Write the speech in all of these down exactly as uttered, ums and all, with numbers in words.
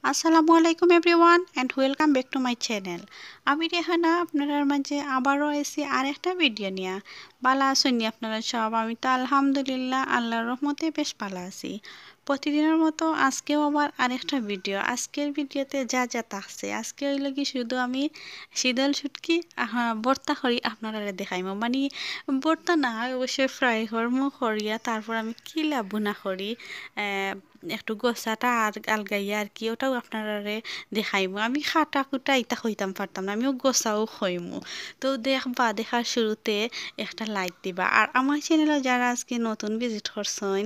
আসসালামু আলাইকুম everyone and welcome back to my channel। আমি রেহানা আপনারার মাঝে আবারও আইছি আর একটা ভিডিও নিয়া। বালা আছইন নি আপনারা সব? আমি তো আলহামদুলিল্লাহ আল্লাহর রহমতে বেশ বালা আছি। প্রতিদিনের মতো আজকেও আবার আরেকটা ভিডিও। আজকের ভিডিওতে যা যা থাকছে, আজকে অইলো কি শুধু আমি শীদল শুটকি, আহা, ভর্তা করি আপনারারে দেখাইমু। মানে ভর্তা না, অবশ্যই ফ্রাই করমু করিয়া, তারপর আমি কিলা বুনা করি, আহ, একটু গোছাটা আর আলগাইয়া আর কি, ওটাও আপনারারে দেখাইমু। আমি কাটা কুটা ইতা কইতাম পারতাম না, আমিও গোছাও কইমু। তো দেখবা, দেখার শুরুতে একটা লাইক দিবা, আর আমার চ্যানেলে যারা আজকে নতুন ভিজিট করছইন,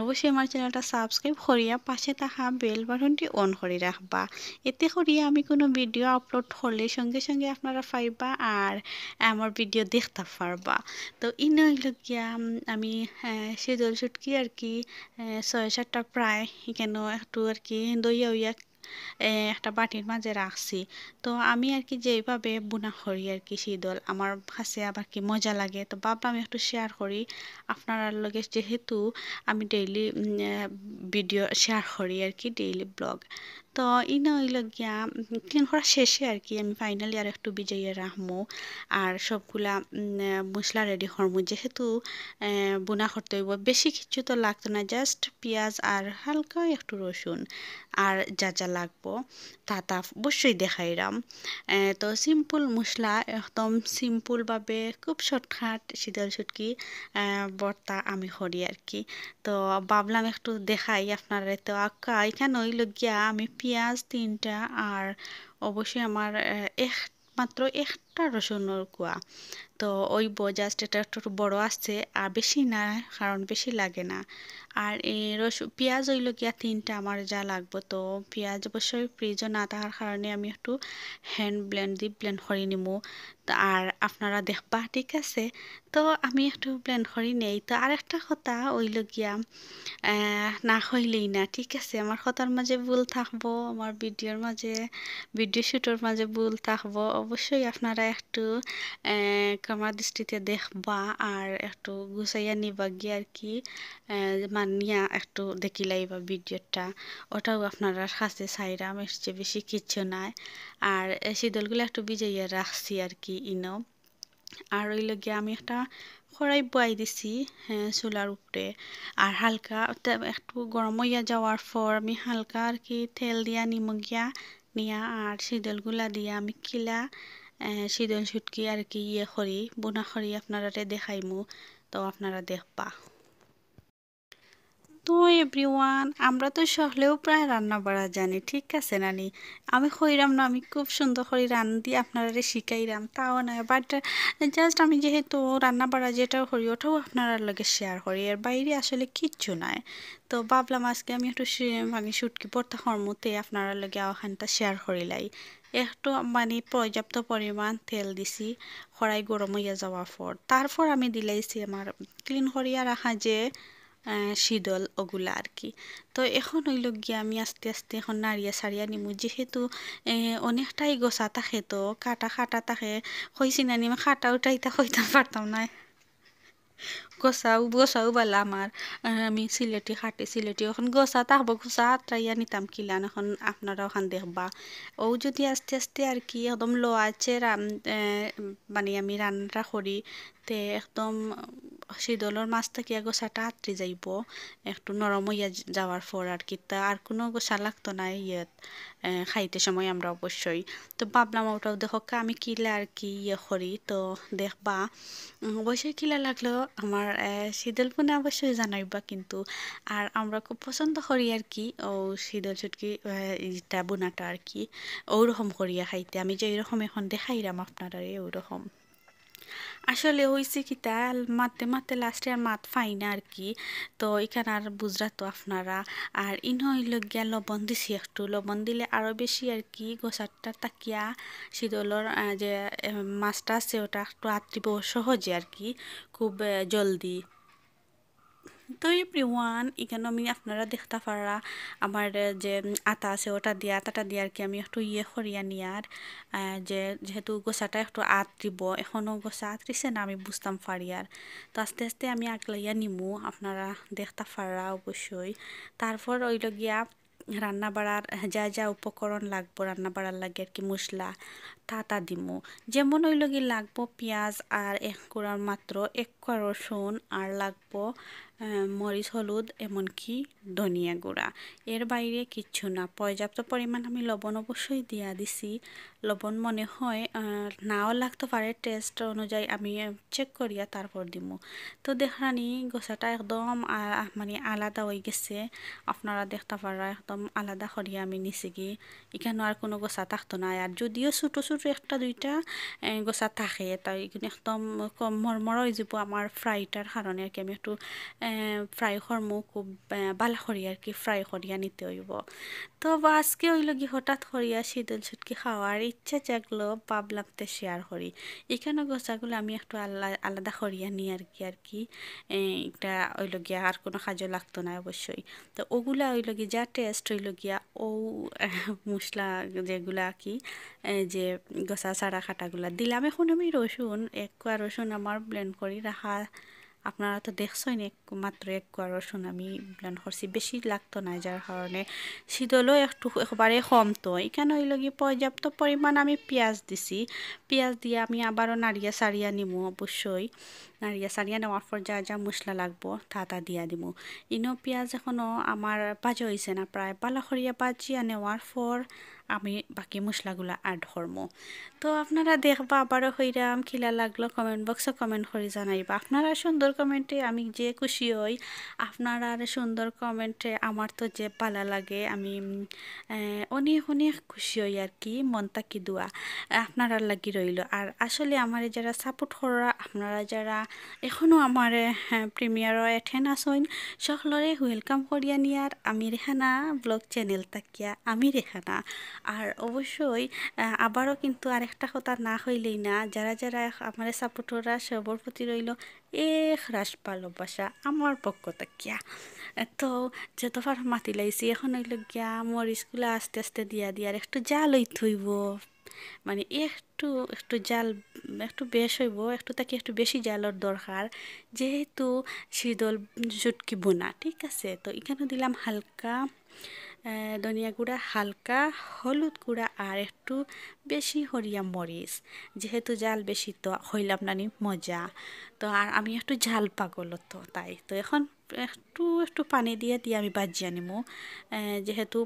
অবশ্যই আমার চ্যানেলটা সাবস্ক্রাইব করিয়া পাশে থাকা বেল বাটনটি অন করি রাখবা। এতে করিয়া আমি কোনো ভিডিও আপলোড করলে সঙ্গে সঙ্গে আপনারা পাইবা আর আমার ভিডিও দেখতা পারবা। তো ইনো অইলো গিয়া, উম, আমি, আহ, শীদল শুটকি আর কি, আহ, ছয় সাতটা প্রায় এখানো একটু আর কি দইয়া উইয়া, আহ, একটা বাটির মাঝে রাখছি। তো আমি আর কি যেভাবে বুনা করি আর কি শীদল, আমার কাছে আবার কি মজা লাগে, তো ভাবলাম একটু শেয়ার করি আপনারার লগে, যেহেতু আমি ডেইলি, উম, আহ, ভিডিও শেয়ার করি আর কি, ডেইলি ব্লগ। তো ইনো অইলো গিয়া, উম, ক্লিন করা শেষে আর কি আমি ফাইনালি আর একটু ভিজাইয়া রাখমু। আর সবগুলা, উম, আহ, মশলা রেডি করমু, যেহেতু, আহ, বুনা করতে অইবো। বেশি কিচ্ছু তো লাগতো না, জাস্ট পিঁয়াজ আর হালকা একটু রসুন আর যা যা লাগবো তা তা অবশ্যই দেখাইরাম। আহ, তো সিম্পল মশলা, একদম সিম্পলভাবে খুব শর্টকাট শীদল শুটকি, আহ, ভর্তা আমি করি আর কি। তো ভাবলাম একটু দেখাই আপনারারে। তো আক্কা, এখানো অইলো গিয়া আমি পিঁয়াজ তিনটা আর অবশ্যই আমার, আহ, এক, মাত্র একটা রসুনর কোয়া। তো অইবো, জাস্ট এটা একটু বড় আছে, আর বেশি না, কারণ বেশি লাগে না। আর এই রসু-, পিঁয়াজ অইলো গিয়া তিনটা আমার যা লাগবো। তো পিঁয়াজ অবশ্যই ফ্রিজও না থাকার কারণে আমি একটু হ্যান্ড ব্লেন্ড দি ব্লেন্ড করি নিমু। তো আর আপনারা দেখবা, ঠিক আছে? তো আমি একটু ব্লেন্ড করি নেই। তো আরেকটা কথা অইলো গিয়া, আহ, না কইলেই না, ঠিক আছে? আমার কথার মাঝে ভুল থাকবো, আমার ভিডিওর মাঝে, ভিডিও শ্যুটর মাঝে ভুল থাকবো। অবশ্যই আপনারা একটু, আহ, ক্ষমা দৃষ্টিতে দেখবা আর একটু গুছাইয়া নিবা গিয়া আর কি, আহ, মানিয়া একটু দেখিলাইবা ভিডিওটা। ওটাও আপনারার কাছে চাইরাম, এর চেয়ে বেশি কিচ্ছু নাই। আর এই শীদলগুলা একটু ভিজাইয়া রাখছি আর কি ইনো। আর অইলো গিয়া আমি একটা কড়াই বওয়াই দিছি, হ্যাঁ, চুলার উপরে। আর হালকা তে-, একটু গরম অইয়া যাওয়ার পর আমি হালকা আর কি তেল দিয়া নিমু গিয়া, নিয়া আর শীদলগুলা দিয়া আমি কিলা, আহ, শীদল শুটকি আর কি ইয়ে করি, বুনা করি আপনারারে দেখাইমু, তো আপনারা দেখবা। তো এভরিওয়ান, আমরা তো সকলেও প্রায় রান্না বাড়া জানি, ঠিক আছে নানি? আমি কইরাম না আমি খুব সুন্দর করি রান্ধি, আপনারারে শিখাইরাম, তাও না, বাট জাস্ট আমি যেহেতু রান্না বাড়া যেটাও করি, ওটাও আপনারার লগে শেয়ার করি, এর বাইরে আসলে কিচ্ছু নাই। তো ভাবলাম আজকে আমি একটু শি-, মানে শুটকি ভর্তা করমু, তে আপনারার লগে ওখানটা শেয়ার করিলাই। একটু মানে পর্যাপ্ত পরিমাণ তেল দিছি, কড়াই গরম অইয়া যাওয়ার পর, তারপর আমি দিলাইছি আমার ক্লিন করিয়া রাখা যে, আহ, শীদল ওগুলা আর কি। তো এখন অইলো গিয়া আমি আস্তে আস্তে এখন নাড়িয়া সারিয়া নিমু, যেহেতু, আহ, অনেকটাই গোছা থাকে, তো কাটা কাটা থাকে, কইছি না নি, আমি কাটা উঠাইতা কইতাম পারতাম না। গোছাও, গোছাও বালা আমার, আহ, আমি সিলেটি খাটি সিলেটি, এখন গোছা থাকবো, গোছা আত্রাইয়া নিতাম কিলান, এখন আপনারা ওখান দেখবা। ও যদি আস্তে আস্তে আর কি একদম লো আছে রাম-, আহ, মানে আমি রান্না করি, তে একদম শীদলর মাছ থাকিয়া গোছাটা আত্রি যাইবো, একটু নরম অইয়া যাওয়ার পর আর কি, তা আর কোনো গোছা লাগতো না ইয়েত, আহ, খাইতে সময় আমরা অবশ্যই। তো ভাবলাম ওটাও দেখো কা আমি কিলা আর কি ইয়ে করি, তো দেখবা। উম, অবশ্যই কিলা লাগলো আমার, আহ, শীদল বুনা অবশ্যই জানাইবা কিন্তু। আর আমরা খুব পছন্দ করি আর কি, ও শীদল শুটকি, আহ, ইটা বুনাটা আর কি, ওরকম করিয়া খাইতে। আমি যে এরকম এখন দেখাইরাম আপনারারে, ওরকম। আসলে হইছে কিতা, মাতে মাতে লাস্টে আর মাত পাই না আর কি। তো এখান আর বুঝরা তো আপনারা। আর ইনো অইলো গিয়া লবণ দিছি একটু, লবণ দিলে আরও বেশি আর কি গোছাটা থাকিয়া শীদলর, আহ, যে, আহ, মাছটা আছে ওটা একটু আত্রিব সহজে আর কি, খুব, আহ, জলদি। তো এভরিওয়ান, এখানো আমি আপনারা দেখতা পাররা আমার যে আতা আছে ওটা দিয়া, আতাটা দিয়া আর কি আমি একটু ইয়ে করিয়া নিয়ার, আহ, যে যেহেতু গোছাটা একটু আত্রিব, এখনো গোছা আত্রিছে না আমি বুঝতাম পারিয়ার। তো আস্তে আস্তে আমি আগলাইয়া নিমু, আপনারা দেখতা পাররা অবশ্যই। তারপর অইলো গিয়া রান্না বাড়ার যা যা উপকরণ লাগবো রান্না বাড়ার লাগি আর কি, মশলা তা তা দিমু। যেমন অইলগি লাগবো পিঁয়াজ আর এক কুড়া মাত্র এক কুয়া রসুন, আর লাগবো, আহ, মরিচ, হলুদ, এমনকি ধনিয়া গুঁড়া। এর বাইরে কিচ্ছু না। পর্যাপ্ত পরিমাণ আমি লবণ অবশ্যই দিয়া দিছি। লবণ মনে হয়, আহ, নাও লাগতে পারে, টেস্ট অনুযায়ী আমি চেক করিয়া তারপর দিমু। তো দেখরানি গছাটা একদম আ-, আ-, মানে আলাদা অই গেছে, আপনারা দেখতা পাররা একদম আলাদা করিয়া আমি নিছি কি। ইখানো আর কোনো গছা থাকতো না। আর যদিও ছোটো ছোটো একটা দুইটা, এ, গছা থাকে, তাই ইগুন একদম কম মরমরা অই যাইবো আমার ফ্রাইটার কারণে আর কি। আমি একটু, এ, ফ্রাই করমু খুব, এ, ভালা করি আর কি, ফ্রাই করিয়া নিতে অইবো। তো বা আজকে অইলগি হঠাৎ করিয়া শীতল শুটকি খাওয়ার ইচ্ছা জাগলো, ভাবলাম তে শেয়ার করি। ইখানো গছাগুলা আমি একটু আলা-, আলাদা করিয়া নিই আর কি, আর কি। এ, এটা অইলগি আর কোনো কাজও লাগতো না অবশ্যই। তো ওগুলা অইলগি যা টেস্ট অইলগিয়া ও মশলা যেগুলা কি, এ, যে গছা ছাড়া কাটাগুলা দিলাম। এখন আমি রসুন, এক কুয়া রসুন আমার ব্লেন্ড করি রাখা, আপনারা তো দেখছইন এক, মাত্র এক কুয়া রসুন আমি ব্লেন্ড করছি, বেশি লাগতো না, যার কারণে শীতলও একটু একবারে কম। তো ইখানো অইলগি পর্যাপ্ত পরিমাণ আমি পিঁয়াজ দিছি। পিঁয়াজ দিয়া আমি আবারও নাড়িয়া চাড়িয়া নিমু অবশ্যই। নাড়িয়া চাড়িয়া নেওয়ার পর যা যা মশলা লাগবো তা তা দিয়া দিমু। ইনো পিঁয়াজ এখনো আমার ভাজা অইছে না, প্রায় ভালা করিয়া ভাজিয়া নেওয়ার পর আমি বাকি মশলাগুলা অ্যাড করমু। তো আপনারা দেখবা আবারও কইরাম কিলা লাগলো, কমেন্ট বক্সো কমেন্ট করি জানাইবা। আপনারা সুন্দর কমেন্টে আমি যে খুশি অই, আপনারার সুন্দর কমেন্টে আমার তো যে ভালা লাগে, আমি, উম, এ, অনেক অনেক খুশি অই আর কি, মন থাকি দোয়া আপনারার লাগি রইলো। আর আসলে আমারে যারা সাপোর্ট কররা, আপনারা যারা এখনো আমারে, হ্যাঁ, প্রিমিয়ারও অ্যাটেন্ড আছইন, সকলরে ওয়েলকাম করিয়া নিয়ার আমি রেহানা ব্লগ চ্যানেল থাকিয়া, আমি রেহানা। আর অবশ্যই, আহ, আবারও কিন্তু আরেকটা কথা না কইলেই না, যারা যারা এখ-, আমারে সাপোর্ট কররা সবর প্রতি রইলো এক রাশ ভালোবাসা আমার পক্ষ থাকিয়া। তো যত পারো মাতি লাইছি, এখন অইলগিয়া মরিচগুলা আস্তে আস্তে দিয়া দিয়ার একটু জাল অইতে অইবো, মানে একটু, একটু জাল, একটু বেশ অইবো, একটু থাকি একটু বেশি জালর দরকার, যেহেতু শীতল শুটকি ভুনা, ঠিক আছে? তো ইখানো দিলাম হালকা, আহ, ধনিয়া গুঁড়া, হালকা হলুদ গুঁড়া আর একটু বেশি করিয়া মরিচ, যেহেতু জাল বেশি তো কইলাম নানি মজা। তো আর আমি একটু জাল পাগল তো তাই। তো এখন একটু, একটু পানি দিয়া দিয়া আমি ভাজিয়া নিমু। আহ, যেহেতু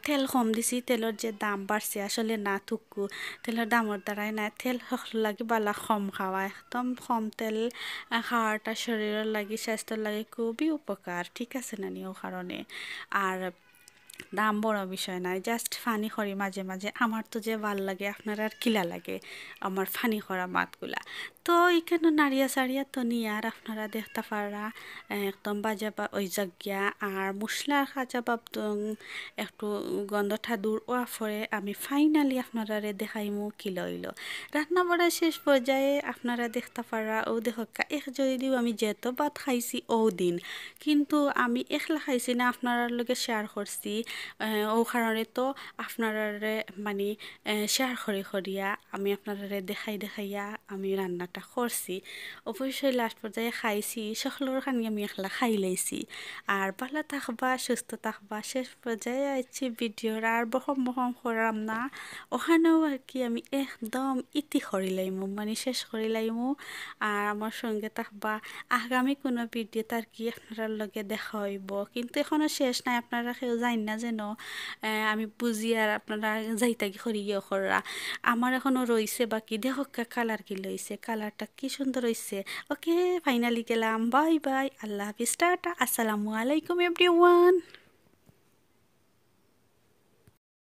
তেল কম দিছি, তেলর যে দাম বাড়ছে, আসলে না থুকু, তেলর দামর দ্বারাই না, তেল হকলর লাগি ভালা কম খাওয়া, একদম কম তেল, আহ, খাওয়াটা শরীরর লাগি, স্বাস্থ্যর লাগি খুবই উপকার, ঠিক আছে নানি? ও কারণে আর দাম বড় বিষয় নায়, just ফানি করি মাঝে মাঝে। আমার তো যে ভালা লাগে, আপনারার কিলা লাগে আমার ফানি করা মাতগুলা। তো ইখানো নাড়িয়া চাড়িয়া তো নিয়ার আপনারা দেখতা পাররা, এ, একদম ভাজা বা-, অই যাগিয়া। আর মশলার কাঁচা ভাব তো, উম, একটু গন্ধটা দূর অওয়ার পরে আমি finally আপনারারে দেখাইমু কিলা অইলো। রান্না বাড়া শেষ পর্যায়ে আপনারা দেখতা পাররা, ও দেখউক্কা, এক জরিদিও আমি যেত ভাত খাইছি ও দিন, কিন্তু আমি একলা খাইছি না, আপনারার লগে শেয়ার করছি। এ, ও কারণে তো আপনারারে মানে, এ, শেয়ার করি করিয়া আমি আপনারারে দেখাই দেখাইয়া আমি রান্নাটা করছি। অবশ্যই লাস্ট পর্যায়ে খাইছি, সকলর খানি আমি একলা খাই লাইছি। আর ভালা থাকবা, সুস্থ থাকবা। শেষ পর্যায়ে আইছি ভিডিওর, আর বকম বকম করাম না। ওখানেও আর কি আমি একদম ইতি করি লাইমু, মানে শেষ করি লাইমু। আর আমার সঙ্গে থাকবা, আগামী কোনো ভিডিওত আর কি আপনারার লগে দেখা অইবো, কিন্তু এখনো শেষ নায়, আপনারা কেউ যাইন না যেন। আহ, আমি বুঝি আর আপনারা যাইতা কি করি ইয়ে কররা। আমার এখনো রইছে বাকি, দেখউক্কা কালার কিলা অইছে, কালারটা কি সুন্দর অইছে। ওকে, finally গেলাম, বাই বাই, আল্লাহ হাফিজ, টাটা, আসসালামু আলাইকুম everyone।